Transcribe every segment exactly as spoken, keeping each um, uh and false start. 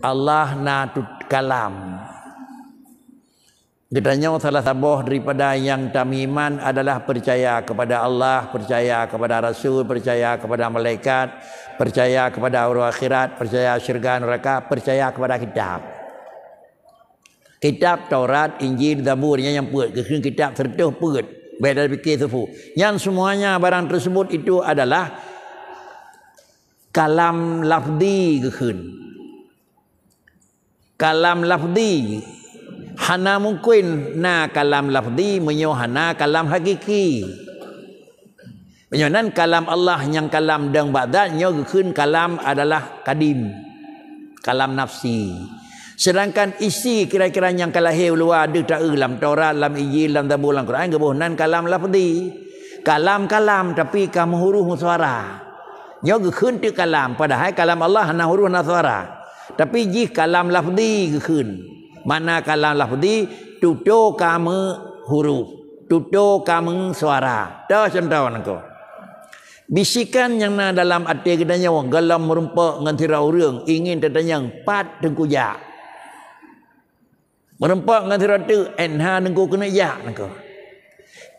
Allah na tut-, kalam. Geutanyoe salah saboh daripada nyang tameuiman adalah percaya kepada Allah, percaya kepada Rasul, percaya kepada malaikat, percaya kepada hari akhirat, percaya syurga neraka, percaya kepada kitab. Kitab Taurat, Injil, Zabur, nyan nyang peuet, geukheun kitab seureutôh peuet. Beda pikir sufu. Nyan semuanya barang tersebut itu adalah kalam lafzi geukheun. Kalam lafzi. Hana mungkin na kalam lafzi meunyoe hana kalam hakiki. Meunyoe nan kalam Allah nyang kalam dong bak zat, nyoe geukheun kalam adalah kadim, kalam nafsi. Sedangkan isi kira-kira nyang ka lahé u luwa deuh taeu lam Taurat, lam Injil, lam Zabur, lam Quran, geuboh nan kalam lafzi. Kalam-kalam, tapi ka meuhuruf meusuara. Nyoe geukheun teuk kalam, padahai kalam Allah hana huruf, hana suara. Tapi jih kalam lafzi geukheun. Makna kalam lafzi, tutoe ka meuhuruf, tutoe ka meusuara. Toh contoh nangko. Bisikan nyang na dalam até geutanyoe gohlom meurumpok ngon sidroe ureuëng ingin tatanyong pat Teungku jak. Meurumpok ngon sidroe teuk, "Eh, hana Teungku keuneuk jak," nangko.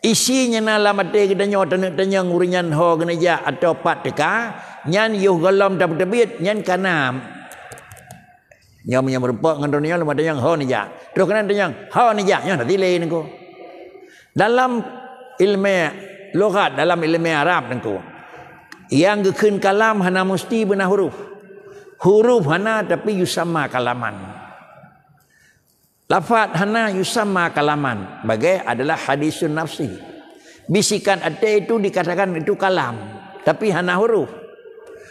Isi nyang na lam até geutanyoe taneuk tanyong ureuëng nyan ho keuneuk jak atawa pat teuka, nyan yoh gohlom tapeuteubiet, nyan ka na. Nyoe meunyoe meurumpok ngon droeneuh nyoe, lom tanyong, "Ho neujak?" Troh keunan tanyong, "Ho neujak?" Nyoe na dilée nangko. Dalam ileumé lughat, dalam ileumé Arab nangko, nyang geukheun kalam hana musti beuna huruf. Huruf hana, tapi yusamma kalaman. Lafaz hana, yusamma kalaman. Bagai adalah hadisun nafsi. Bisikan até itu dikatakan itu kalam, tapi hana huruf.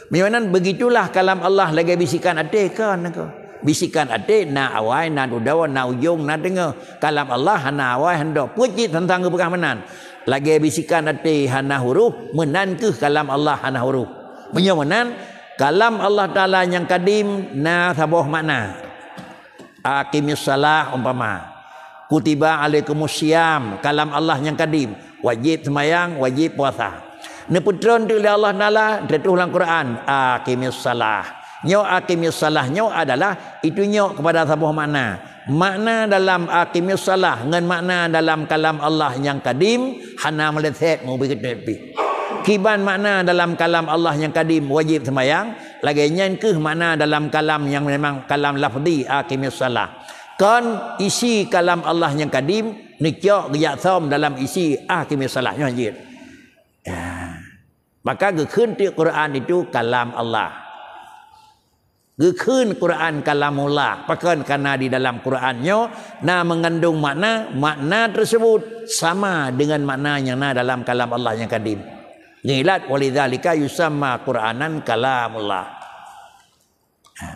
Meunyoe nan, begitulah kalam Allah lagée bisikan até, kon nangko. Bisikan até na awai, na dudoe, na ujong, na teungoh. Kalam Allah hana awai, hana dudoe. Peue cit teuntang geupeugah meunan? Lagée bisikan até hana huruf, meunan kheueh kalam Allah hana huruf. Meunyoe meunan, kalam Allah Taala nyang kadim na saboh makna. Aqimis shalah umpama. Kutiba alaikumus shiyam, kalam Allah nyang kadim, wajéb seumayang, wajéb puasa. Neupeutron teuk lé Allah Taala, teutuh lam Quran, aqimis shalah. Nyoe aqimis shalah nyoe adalah itu nyoe kepada saboh makna. Makna dalam aqimis shalah ngon makna dalam kalam Allah nyang kadim hana meuleset meubi keuteupi. Kiban makna dalam kalam Allah nyang kadim wajéb seumayang, lagée nyan kheueh makna dalam kalam nyang memang kalam lafzi aqimis shalah. Kon isi kalam Allah nyang kadim neucok geujak som dalam isi aqimis shalah nyoe jeuet. Ya. Maka geukheun teuk Quran itu kalam Allah. Geukheun Quran kalamullah. Pakon? Karena di dalam Quran nyoe na mengandung makna, makna tersebut sama dengan makna nyang na dalam kalam Allah nyang kadim. Ngilat, walidzalika yusamma Qur'anan kalamullah. Ha.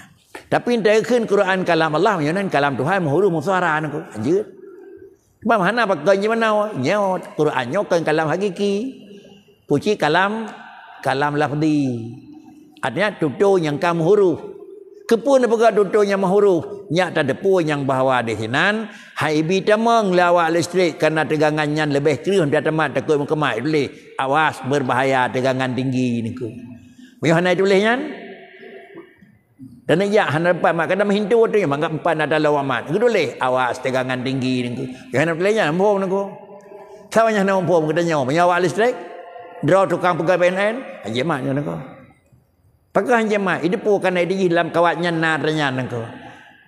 Tapi entah kheun Quran kalam Allah, meunyoe nan kalam Tuhan meuhuruf meusuara nangko. Lanjut. Sebab hana pakon jimeunoe, nyoe Quran nyoe kon kalam hakiki. Puci kalam, kalam lafzi. Artinya tutoe nyang ka meuhuruf. Keupeue neupeugah tutoe nyang meuhuruf? Nyak tateupeue nyang bahwa di sinan hai ibi tamong lé awak listrik, karena teugangan nyan leubeh kreueh daripada tamat takot meukeumah tuléh. Awas, berbahaya, teugangan tinggi nangko. Meunyoe hana tuléh nyan, dan jak hana dapat mat, kadang meuhintu tu nyang mangat empat ada lawan mat. Geutuléh, awas, teugangan tinggi nangko. Nyang hana tuléh nyan muphom nangko. Sawa nyang hana muphom geutanyoe, meunyoe awak listrik, droe tukang peugah P N N, hanjeuet mat nyoe nangko. Pakon hanjeuet mat? Ideupu kana idijih lam kawat nyan na teunyang nangko.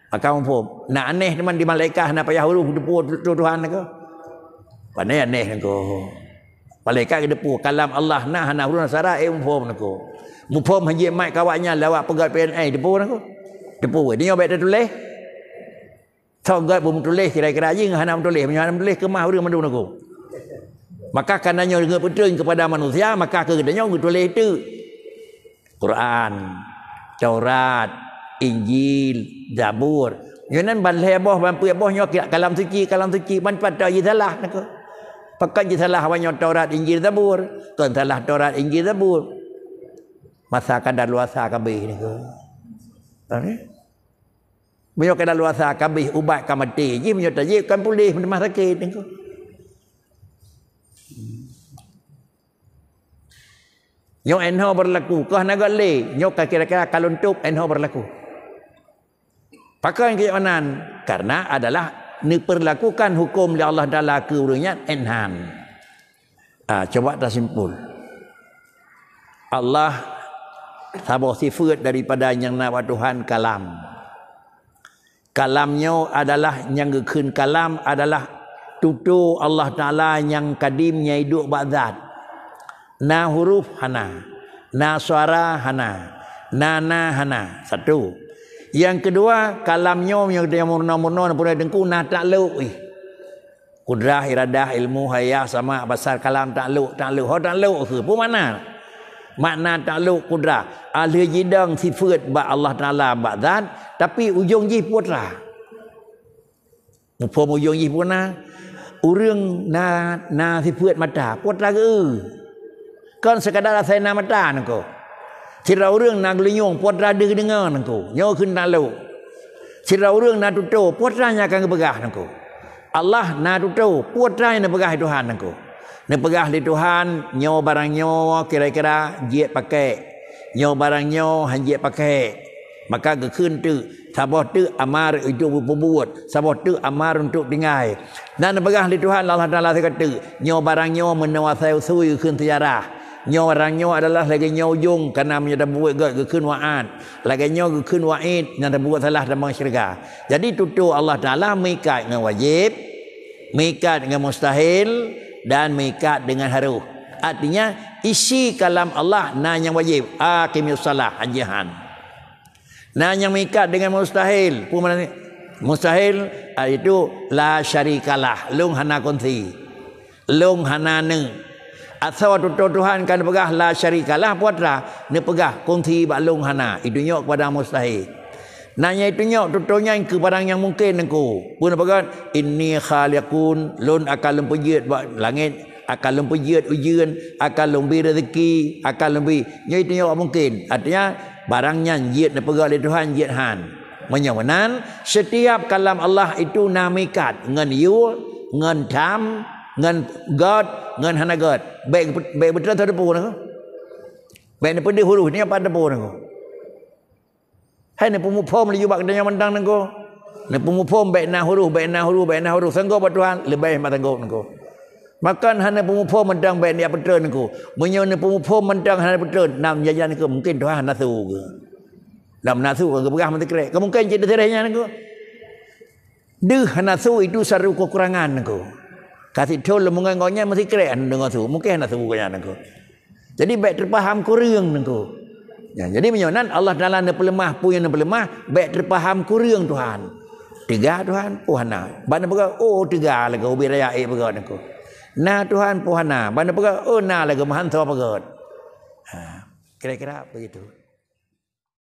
Maka muphom, na aneh teuma di malaikat hana payah ureuëng ideupu tu Tuhan nangko. Pane aneh nangko. Malaikat ideupu kalam Allah na hana ureuëng sara, eh, muphom nangko. Muphom hanjeuet mat kawat nyan lé awak peugah P N N ideupu nangko. Ideupu, nyoe bék tatuléh. Soe gét beumeutuléh kira-kira jih hana meutuléh, meunyoe hana meutuléh keumah ureuëng mandum nangko. Maka kana nyoe geupeutrön kepada manusia, maka keu geutanyoe geutuléh teuk. Quran, Taurat, Injil, Zabur. Nyoe nan ban lhée boh, ban peuet boh nyoe kalam suci, kalam suci, ban pat jih salah nangko. Pakon jih salah awaknyoe Taurat, Injil, Zabur? Kon salah Taurat, Injil, Zabur. Masa ka daluasa ka abéh nangko. Faham ya? Meunyoe kadaluasa ka abéh ubat ka maté jih, meunyoe tajép kan puléh meuteumah sakét nangko. Nyoe inoe berlaku, kah na gét lé, nyoe ka kira-kira ka lôn tôb inoe berlaku. Pakon keu nyan? Karena adalah neupeurlakukan huköm lé Allah Taala keu ureuëng nyan enhan. Ah, coba tasimpul. Allah saboh sifeuet daripada nyang na bak Tuhan, kalam. Kalam nyoe adalah nyang geukheun kalam adalah tutoe Allah Taala nyang kadim nyang iduek bak zat. Na huruf hana, na suara hana, na na hana. Satu. Nyang keudua, kalam nyoe nyang murna-murna peureulée teungku na taklok ih. Kudrah, iradah, ilmu, hayah, sama, basar, kalam, taklok, taklok. Ho taklok keuh, peue makna? Makna taklok kudrah, ahli jidong sifeuet bak Allah Taala bak zat, tapi ujong jih peue atra. Muphom ujong jih peue na? Ureuëng na, na sifeuet mata, peue atra geu. Kon sekadar asai na mata nangko. Sidroe ureuëng na geulinyueng, peue atra deuh deungoe nangko. Nyoe kheun taklok. Sidroe ureuëng na tutoe, peue atra nyang akan geupeugah nangko. Allah na tutoe, peue atra nyang neupeugah lé Tuhan nangko. Neupeugah lé Tuhan, nyoe barang nyoe kira-kira jeuet pakai. Nyoe barang nyoe han jeuet pakai. Maka geukheun teuk, saboh teuk amar untuk beupeubuet, saboh teuk amar untuk tinggai. Dan neupeugah lé Tuhan, Allah Taala sigoe teuk, nyoe barang nyoe meunoe asai usui geukheun seujarah. Nyoe barang nyoe adalah lagée nyoe ujong, kana meunyoe tabuet gét geukheun wa'ad. Lagée nyoe geukheun wa'id, nyang tabuet salah tamong syeuruga. Jadi tutoe Allah Taala meuikat ngon wajéb, meuikat ngon mustahil, dan meuikat dengan harus. Artinya, isi kalam Allah na nyang wajéb, aqimis shalah, hanjeut han. Na nyang meuikat dengan mustahil. Peue makna mustahil? Yaitu la syarikalah, lôn hana kongsi. Lôn hana neu. Asoe tutoe Tuhan ka neupeugah la syarikalah, peue atra neupeugah kongsi bak lôn hana. Itunyok kepada mustahil. Na nyang itunyok tutoe nyan keu barang nyang mungken nangko. Peue neupeugah? Inni khaliqun, lôn akan lôn peujeuet bak langét, akan lôn peujeuet ujeuen, akan lôn bi rezeki, akan lôn bi. Nyoe itunyok mungken. Artinya, barang nyan jeuet neupeugah lé Tuhan, jeuet han. Meunyoe meunan, setiap kalam Allah itu na meuikat ngon yue, ngon tham, ngon gét, ngon hana gét. Bék, bék beutôi teupeue nangko. Bék neupeudeuh huruf nyan pat teupeue nangko. Hai neupeumuphom laju bak geutanyoe mantong nangko. Neupeumuphom bék na huruf, bék na huruf, bék na huruf. Sanggob bak Tuhan, leubeh mat sanggob nangko. Maka hana peumuphom mantong bék neujak peutreun nangko. Meunyoe neupeumuphom mantong hana peutreun, na jajan nangko, mungken Tuhan hana su keu. Lam nasu ka geupeugah meusikrek. Ka mungken cit deuh sireh nyan nangko. Deuh nasu itu satu kekurangan nangko. Ka sithon leumungan gobnyan meusikrek hana deungoe su. Mungken hana su gobnyan nangko. Jadi bék teupaham kureueng nangko. Ya, jadi meunyoe nan Allah Taala neupeuleumah, peue nyang neupeuleumah, bék teupaham kureueng Tuhan. Teuga Tuhan, peue hana. Ban neupeugah, oh teuga lagée ubit raya ék peugah nangko. Na Tuhan, peue hana. Ban neupeugah, oh na lagée meuhan soe peugah. Ha, kira-kira begitu.